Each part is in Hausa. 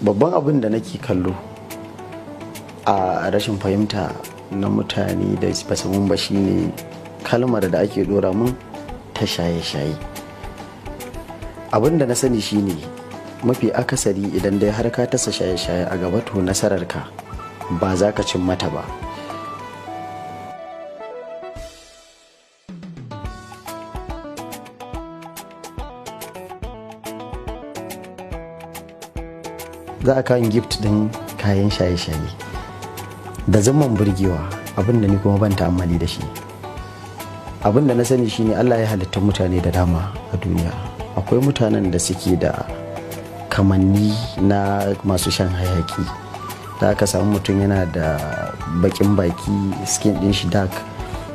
Babban abin da nake kallo a rashin fahimta na mutane da basu mun ba shine kalmar da ake dora mun ta shaye-shaye. Abin da na sani shine mafi akasari idan dai har ka tasa shaye-shaye a gaba, to nasararka ba za ka cin mata ba. Za a kawo gift din kayan shaye-shaye da zaman burgewa, abin da ni kuma ban ta'ammali da shi. Abin da na sani shine Allah ya halitta mutane da dama a duniya. Akwai mutanen da suke da kamanni na masu shan hayaki, da aka samu mutum yana da bakin baki, skin din shi dark,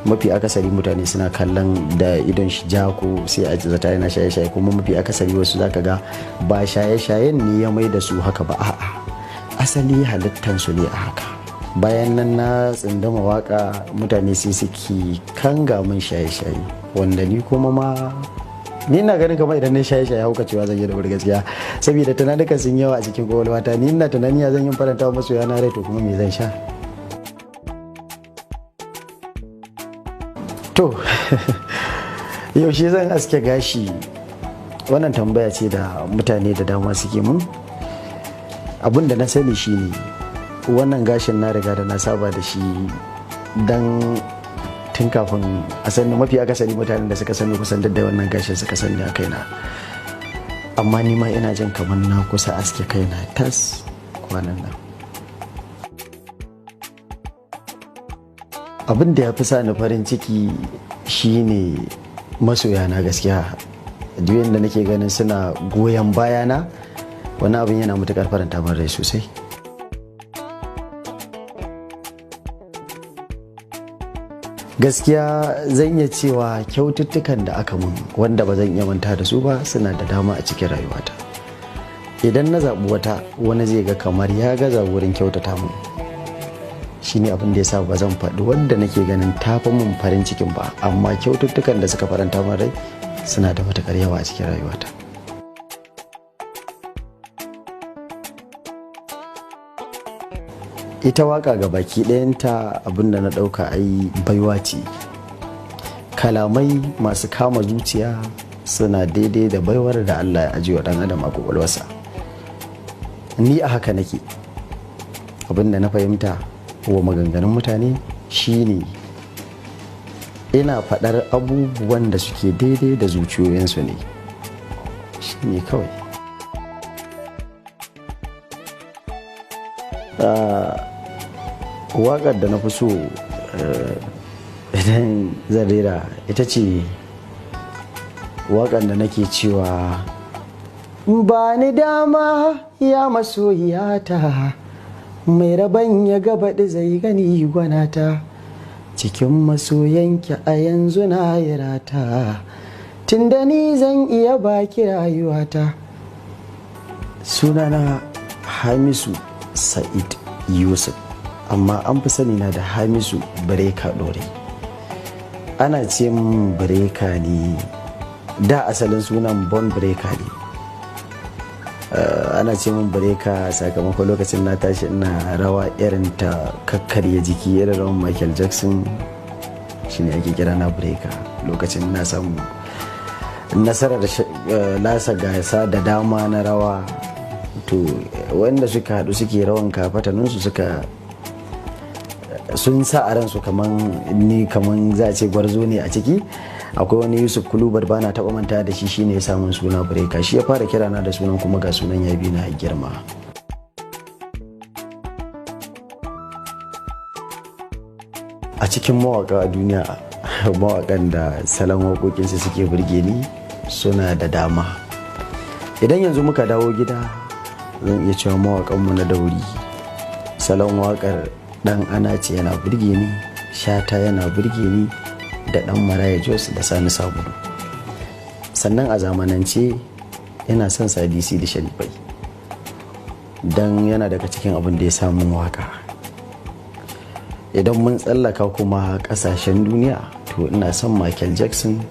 mafi akasari mutane suna kallon da idon shi ja ko sai a zata yana shaye-shaye. Kuma mafi akasari wasu zaka ga ba shaye-shayen ne ya mai da su haka ba, a'a, asali halittan su ne a haka. Bayan nan na tsindama waka, mutane sai suke kanga min shaye-shaye, wanda ni kuma ma ni ina ganin kamar idan na shaye-shaye hauka cewa zan yi da wuri gaskiya, saboda tunanukan sun yawa a cikin kwakwalwata. Ni ina tunani ya zan yi faranta wa masoya na rai, to kuma me zan sha? To yaushe zan aske gashi? Wannan tambaya ce da mutane da dama suke mun. Abin da na sani shine wannan gashin na riga da na saba da shi dan tun kafin a sani. Mafi akasari mutanen da suka sani kusan da wannan gashin suka sani a kaina, amma ni ma ina jin kamar na kusa aske kaina tas kwanan nan. Abin da ya fi sa ni farin ciki shine masoyana gaskiya. Duk yanda nake ganin suna goyon bayana, wani abin yana matuƙar faranta min rai sosai. Gaskiya zan iya cewa kyaututtukan da aka mun wanda ba zan iya manta da su ba suna da dama a cikin rayuwata. Idan na zaɓi wata, wani zai ga kamar ya gaza wurin kyautata mun. Shine abin da ya sa ba zan faɗi wanda nake ganin tafi mun farin cikin ba, amma kyaututtukan da suka faranta min rai suna da matuƙar yawa a cikin rayuwata. Ita waka ga baki ɗayanta abin da na ɗauka ai baiwa ce. Kalamai masu kama zuciya suna daidai da baiwar da Allah ya ajiye wa ɗan adam a kwakwalwarsa. Ni a haka nake. Abin da na fahimta wa maganganun mutane shine ina faɗar abubuwan da suke daidai da zuciyoyinsu ne. Shine kawai. Waƙar da na fi so idan zan rera ita ce waƙar da nake cewa ba ni dama ya masoyiyata, mai rabon ya gabaɗi zai gani gwanata, cikin masoyanki a yanzu na yi rata, tunda ni zan iya baki rayuwata. Sunana Hamisu Sa'id Yusuf, amma an fi sani na da Hamisu Breaker Ɗorayi. Ana ce min Breaker ne, da asalin sunan Bon Breaker ne. Ana ce min Breaker sakamakon lokacin na tashi ina rawa irin ta kakkarya jiki, irin rawan Michael Jackson, shine ake kira na Breaker. Lokacin na samu nasarar lasa gasa da dama na rawa, to wanda suka haɗu suke rawan kafataninsu suka sun sa a ransu kaman ni, kaman za a ce gwarzo ne a ciki. Akwai wani Yusuf Kulubar, ba na taɓa manta da shi, shine ya samun suna Breaker. Shi ya fara kira na da sunan, kuma ga sunan ya bi na girma. A cikin mawaka a duniya, mawakan da salon waƙoƙinsu suke burge ni suna da dama. Idan yanzu muka dawo gida, zan iya cewa mawakanmu na dauri, salon waƙar Ɗan Anace yana burge ni, Shata yana burge ni, da Ɗan Maraya Jos da Sani Sabulu. Sannan a zamanance ina son Sadisi da Sharifai, don yana daga cikin abin da ya samu waka. Idan mun tsallaka kuma kasashen duniya, to ina son Michael Jackson,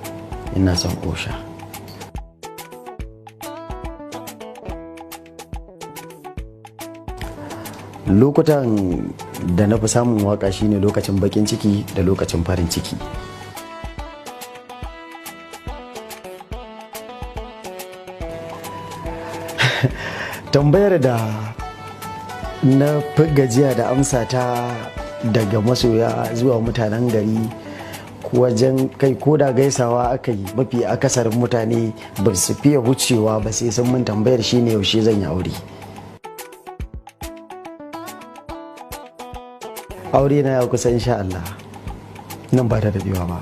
ina son Usher. Lokutan da na fi samun waka shine lokacin bakin ciki da lokacin farin ciki. Tambayar da na fi gajiya da amsa ta daga masoya zuwa mutanen gari wajen kai ko da gaisawa aka yi, mafi akasarin mutane ba su fiye wucewa ba sai sun mun tambayar shine yaushe zan yi aure. Aure na ya kusa insha Allah, nan ba da daɗewa ba.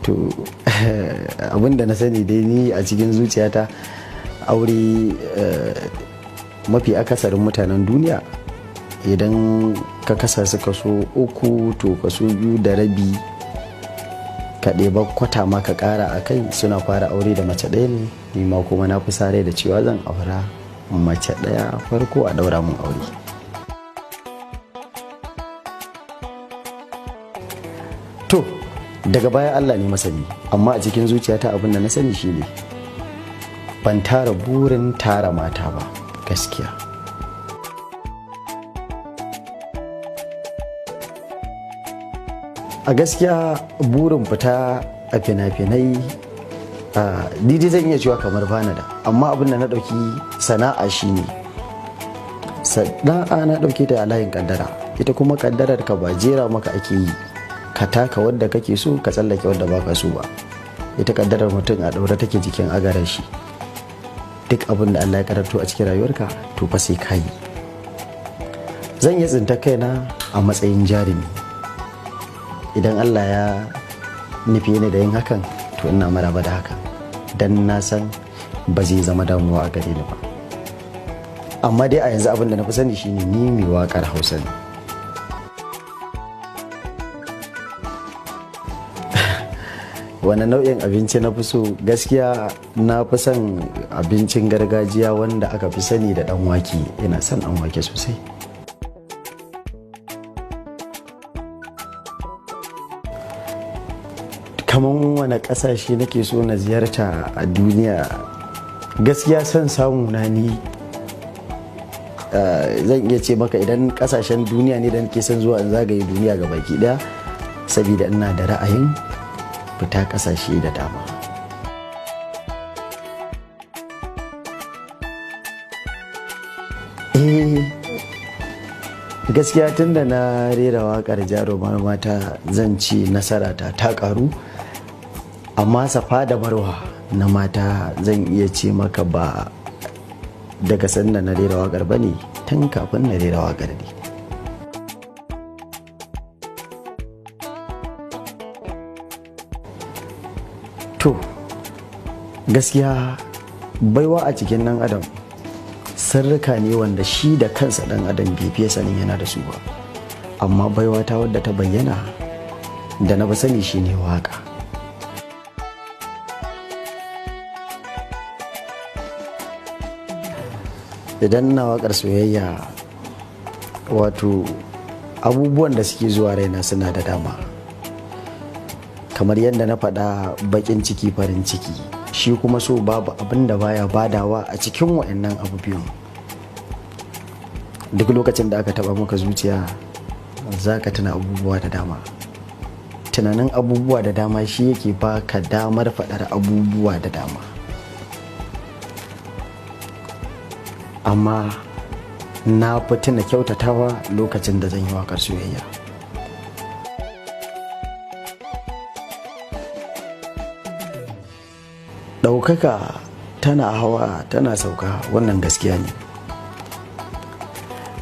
To, abinda na sani dai ni a cikin zuciyata, aure, mafi akasarin mutanen duniya idan ka kasa su kaso uku, to kaso 2.5, ka ɗeba kwata ma ka ƙara a kai, suna fara aure da mace ɗaya ne. Ni ma kuma na fi sare da cewa zan aura mace ɗaya farko a ɗaura mun aure. To, daga baya Allah ne masani, amma a cikin zuciyata abin da na sani shine ban tara burin tara mata ba gaskiya. A gaskiya burin fita a fina-finai dai zan iya cewa kamar bana da, amma abin da na ɗauki sana'a shine sana'a na ɗauke ta a layin kaddara. Ita kuma kaddarar ka ba jera maka ake yi ka taka wadda kake so ka tsallake wadda baka so ba. Ita kaddarar mutum a ɗaure take jikin agarar shi. Duk abin da Allah ya karanto a cikin rayuwarka, to fa sai ka yi. Zan iya tsinta kaina a matsayin jarumi idan Allah ya nufi ni da yin hakan, to ina maraba da hakan, dan na san ba zai zama damuwa a gare ni ba. Amma dai a yanzu abin da na fi sani shine ni mai waƙar Hausa ne. Wani nau'in abinci na fi so? Gaskiya na fi son abincin gargajiya wanda aka fi sani da ɗan wake. Ina son ɗan wake sosai. Kamar wane ƙasashe nake so na ziyarta a duniya? Gaskiya son samu na ni, zan iya ce maka idan ƙasashen duniya ne da nake son zuwa in zagaye duniya ga baki ɗaya, saboda ina da ra'ayin fita ƙasashe da dama. Eh, gaskiya tunda na rera waƙar Jarumar Mata zan ci nasara ta ta ƙaru, amma Safa da Marwa na mata zan iya ce maka ba daga sanda na rera waƙar ba ne, tun kafin na rera waƙar ne. To, gaskiya baiwa a cikin ɗan adam sirrika ne wanda shi da kansa ɗan adam bai fiye sanin yana da su ba. Amma baiwa ta wadda ta bayyana da na fi sani shine waka. Idan ina waƙar soyayya, wato abubuwan da suke zuwa raina suna da dama. Kamar yadda na faɗa, baƙin ciki, farin ciki, shi kuma so babu abin da baya badawa a cikin wa'annan abu biyun. Duk lokacin da aka taɓa maka zuciya, za ka tuna abubuwa da dama. Tunanin abubuwa da dama shi yake baka damar faɗar abubuwa da dama. Amma na fi tuna kyautatawa lokacin da zan yi waƙar soyayya. Ɗaukaka tana hawa tana sauka, wannan gaskiya ne.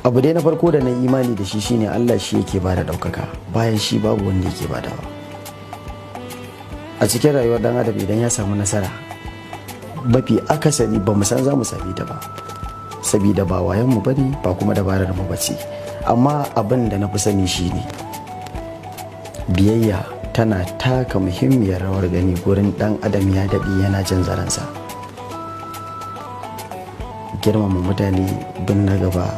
Abu dai na farko da na imani da shi shine Allah shi yake bada ɗaukaka, bayan shi babu wanda yake badawa. A cikin rayuwar ɗan adam idan ya samu nasara, mafi akasari ba mu san za mu same ta ba, sabida ba wayan mu bane ba kuma dabarar mu bace. Amma abin da na fi sani shine biyayya tana taka muhimmiyar rawar gani gurin ɗan adam ya daɗe yana jin zaransa. Girmama mutane, bin na gaba,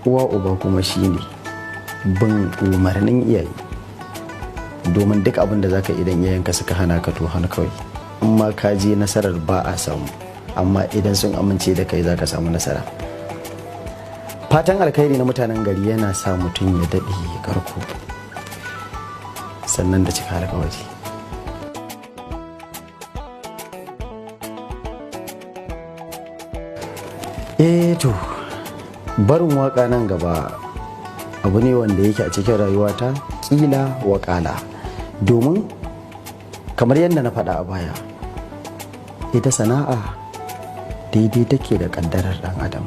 uwa uba kuma shine bin umarnin iyaye. Domin duk abin da zaka idan iyayenka suka hana ka, to hana kawai. In ma ka je, nasarar ba a samu, amma idan sun amince da kai, za ka samu nasara. Fatan alkhairi na mutanen gari yana sa mutum ya daɗe ya karko, sannan da cika alkawari. Eh to, barin waka nan gaba abu ne wanda yake a cikin rayuwata kila wakala, domin kamar yadda na faɗa a baya, ita sana'a daidai take da ƙaddarar ɗan adam.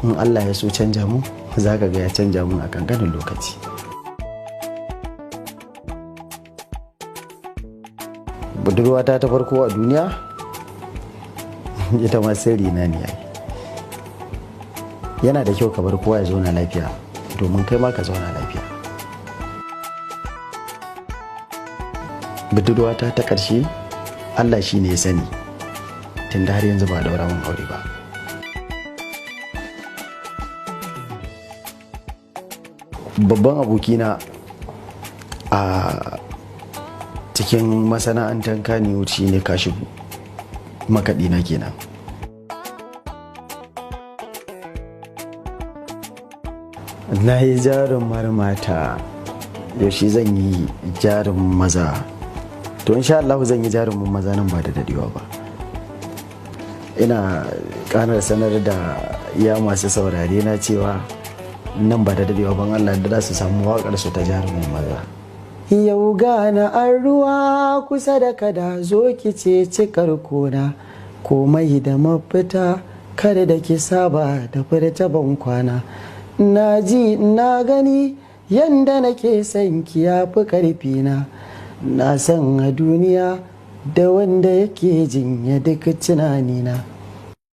In Allah ya so canja mu, za ka ga ya canja mu a kankanin lokaci. Budurwata ta farko a duniya, ita ma sirri na ne. Ai yana da kyau ka bar kowa ya zauna lafiya domin kai ma ka zauna lafiya. Budurwata ta ƙarshe, Allah shi ne ya sani, tunda har yanzu ba daura mun aure ba. Babban abokina a cikin masana'antar Kannywood shi ne Kashibu, makaɗi na kenan. Na yi jarumar mata, yaushe zan yi jarumin maza? To, insha Allah zan yi jarumin maza nan ba da dadewa ba. Ina kanar sanar da ya masu saurare na cewa nan ba da dadewa ban Allah da za su samu wakar su ta jarumin maza. Yau gana an ruwa kusa da kada, zo ki ce cikar kona, komai da mafita, kada da ki saba da furta ban kwana. Na ji na gani yanda nake son ki ya fi karfi na. Na san a duniya da wanda yake jinya duk tunanina.